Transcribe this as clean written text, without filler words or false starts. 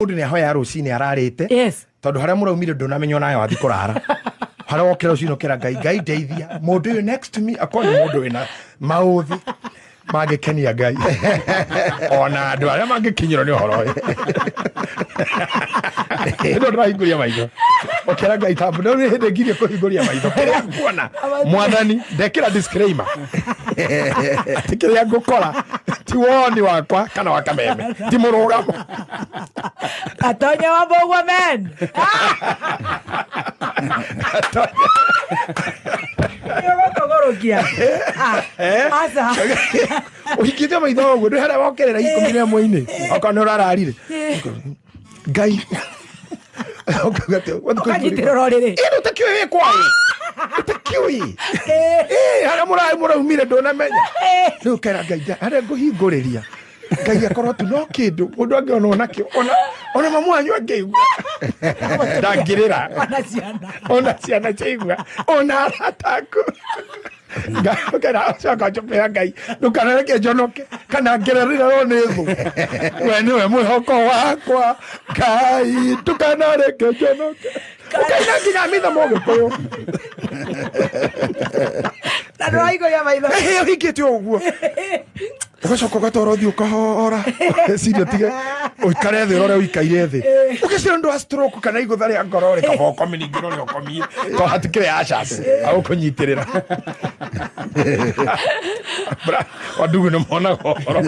Mũndũ nĩ ahoya rũcinĩ ararĩte, tondũ harĩa mũraumire ndũnamenya onayo wathi kũrara. Harĩa wokĩra rũcinĩ ũkĩra Ngai, Ngai ndeithia, mũndũ ũyũ next to me akorwo nĩ mũndũ wĩna maũthĩ mangĩkenia Ngai, ona andũ arĩa mangĩkinyĩrwo nĩ ũhoro ũyũ. Hĩndĩ ndĩrahingũria maitho, ũkĩra Ngai tambu no nĩ hĩndĩ ngirie kũhingũria maitho kĩrĩa nguona. Mwathani, ndekĩra disclaimer ti kĩrĩa ngũkora ti woni wakwa kana wa Kameme, ti mũrũgamo. Atonya wa Mbũgua men. Nĩũgũtũgũrũkia. Ah, aca. Ũhingĩte maitho ũguo, ndĩ harĩa wokerera 11-inĩ okorwo nĩ ũrararire Ngai ũkauga atĩ, wathiĩ kũhingũria- Ũkanyitĩrĩra ũrĩrĩ. Ĩĩ, ũtakĩũĩ wĩ kwaĩ, ũtakĩũĩ. Ĩĩ, harĩa mũraumire ndũnamenya. Rĩu ũkera Ngai, harĩa ngũhingũrĩria Ngai akorwo tu no kĩndũ mũndũ angĩonwo nakĩo, ona mamu wanyu angĩigua ndangĩrĩra. Ona ciana. Ona ciana ciaigua, ona arata aku. Ũkera ũcoka njũkĩra Ngai, ndũkanareke njonoke kana ngerererwo nĩ thũ. We nĩwe mwĩhoko wakwa, Ngai, ndũkanareke njonoke. Ũkaina nginya mitha mũgĩkũyũ. Na ndũrahingũria maitho. Ĩhĩ, ũhingĩte ũguo, ũgacoka ũgatwara ũthiũ ũkahora, eciria tige ũikare thĩ, ũrore ũikaire thĩ, ũgĩcira ũndũ wa stroke kana igũtha rĩa ngoro rĩ, kaba ũkomi ningĩ rũrĩa ũkomie to hatikĩrĩ acas agũkũnyitĩrĩra. Wandugu nĩ monaga ũhoro.